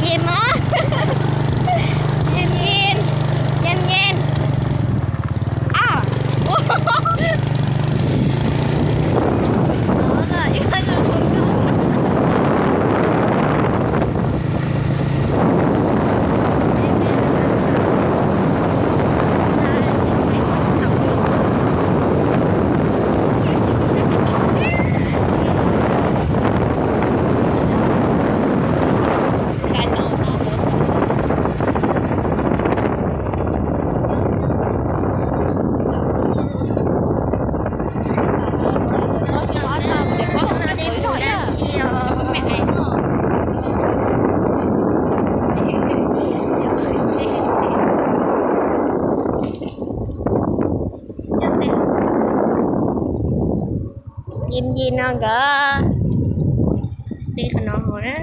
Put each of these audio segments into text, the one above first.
Dim mos, dim dim, dim dim. A, Yim yim no nkawd, qhov no hauv na.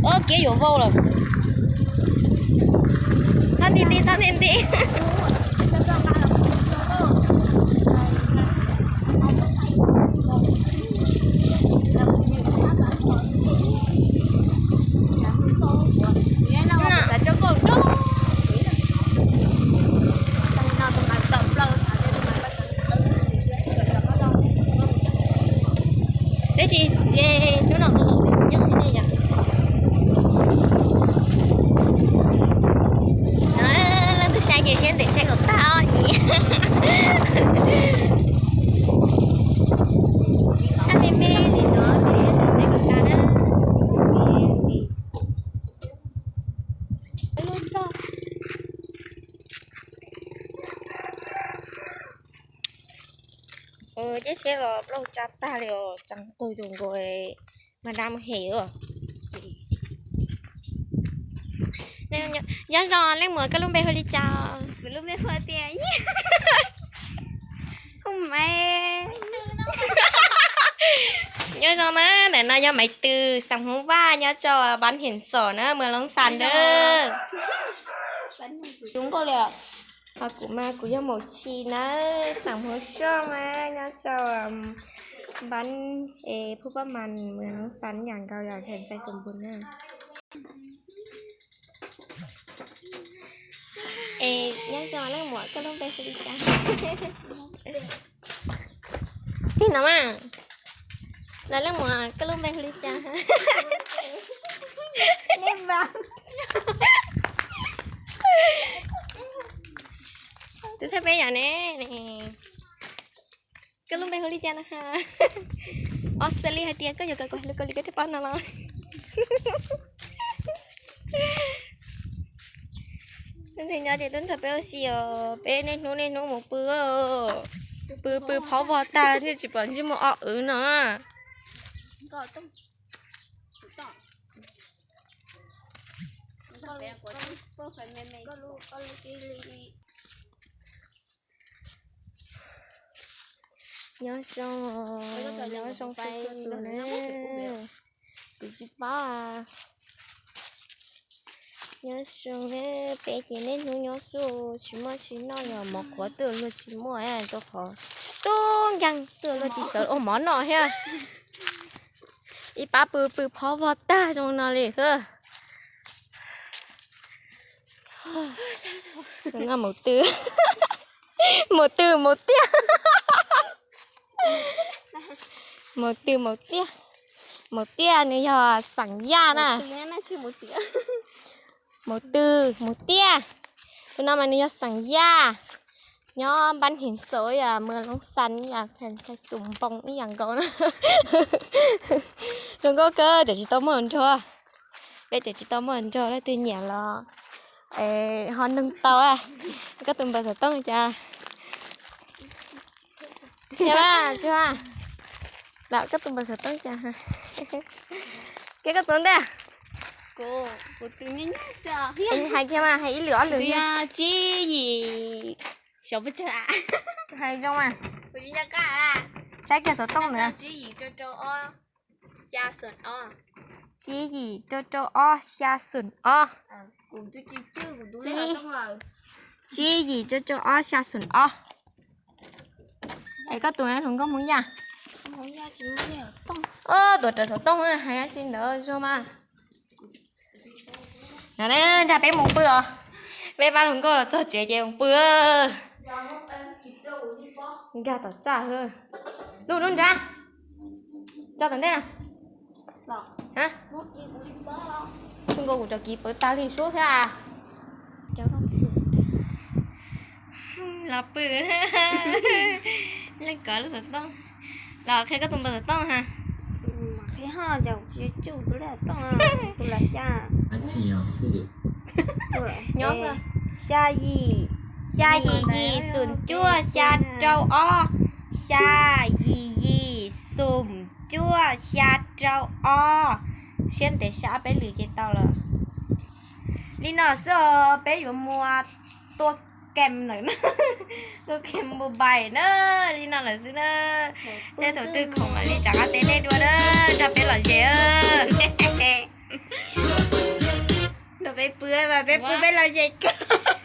Ob kiag yuav vau lawm. Txhob nti nti, txhob nti nti. Tab sis hnub no kuv tsis nyob li yom. Leej twg saib ces saib ntev saib kom tag os. Thaj me me li no ces saib kom tag na. Ces siab los plaub tsa tag li os, tseem qus tus nkaus mas dab mus hem os. Nyob zoo leej muam, koj lub npe hu li cas? Kuv lub npe hu tias Hu Maiv. Nyob zoo na, ntawm no yog Maiv Tws, xeem Hmoob Vaj, nyob rau Npab Hiam Xom na, Muas Loos Xas na. Tus nkauj li. Ho kuv mas kuv yog Maum Tshis na, xeem Hmoob Soj mas nyob rau Npab, Phu Pab Mas, Muas Loos Xas yam nkaus yog Khem Xais Xum Npus na. Es nyob zoo leej muam, koj lub npe hu li cas? Tig no mas. Los leej muam, koj lub npe hu li cas? Tus thawj peb yom ne. Koj lub npe hu li cas no ha? Os, xws li hais tias koj yuav kom kuv hais lus Kaus Lim koj thiaj paub no los? Tus nyob ces tuaj nrog peb ua si os, peb niaj hnub niaj hnub mus pw, pw pw phob vog tag yeej tsis pom ntsej muag ob wv no. Nyob zoo, nyob zoo txhua tus na. Kuv tsis paub. Nyob zoo, peb ces niaj hnub nyob xwb, tsis muaj tsis noj, yog mov qhuav twb luag tsis muaj, rau qhov tub nkeeg twb luag tsis sawv ua mov noj thiab. Ib pab pw pw phob vog tag zoo no li xwb. Mus twg? Mus twg mus tiag? Mus twg mus tiag? Mus tiag nws yog xeem Yaj na. Mus twg mus tiag? Tus no mas nws yog xeem Yaj, nyob Npab Hiam Xom, yog Muas Loos Xas, yog Khem Xais Xum Npoo ib yam nkaus na. Zoo nkauj kawg, tseem tsis tau muaj nrog, peb tseem tsis tau muaj nrog, leej twg nyiam los ho noog tau. Koj tus npawb xov tooj cas? Thiab tsis ua, los koj tus npawb xov tooj cas? Koj tus ntej. Hais kiag mas, hais ib lwm ob lwm. Tsib yim, hais zoo mas. Saib kiag xov tooj ntawd. Tsib yim rau rau ob xya xoom ob. Tsib yim rau rau ob xya xoom ob. Es koj tus hluas nkauj Hmoob Yaj. Tuam raws xov tooj hais dab tsi ntawd zoo mas. No, nrog peb mus pw os. Peb pab hluas nkauj los txog tsev ces mus pw. Nkag tom txaj. Lub lub nrab. Tso tom ntej na. Txij nkaus kuv cov kiv pawv tag li suab thiab. Los pw. Leej kov lub xov tooj. Los qhia koj tus npawb xov tooj ha. Qhia ho, cas kuv tsis cuj tus lej xov tooj, tus los xya. Nyob xya yim, xya yim yim xoom cuaj xya rau ob, xya yim yim xoom cuaj xya rau ob. Siab ntev xya ob peb lwm ces tau lawm. Li no xwb os, peb yuav mus tua kem lawm na, tua kem mobile na, li no lawm xwb na. Tej thaum twg khoom mam li rov qab teb nej dua na, nrog peb lom zem. Nrog peb pw, peb pw peb lom zem.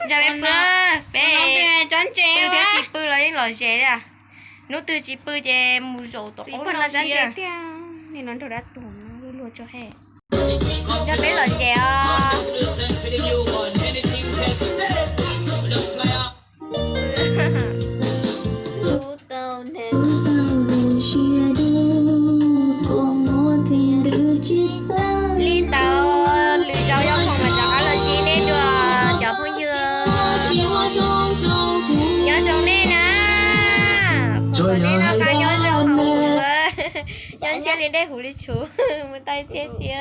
Nrog peb pw, peb pw thiab tsis pw los yeej lom zem li. Hnub twg tsis pw ces mus zaum tom qab no tsis tiag. Nim no nrog dab tuag no luag luag tso he. Nrog peb lom zem os. Li ntawd, lwm zaus yuav khoom mas rov qab los ntsib nej dua cov phooj ywg. Nyob zoo nej na. Foom kom nej noj qab nyob zoo hauv huv, nyob ntsiab li dej huv li tshua. Mus tau ib txhia txiv.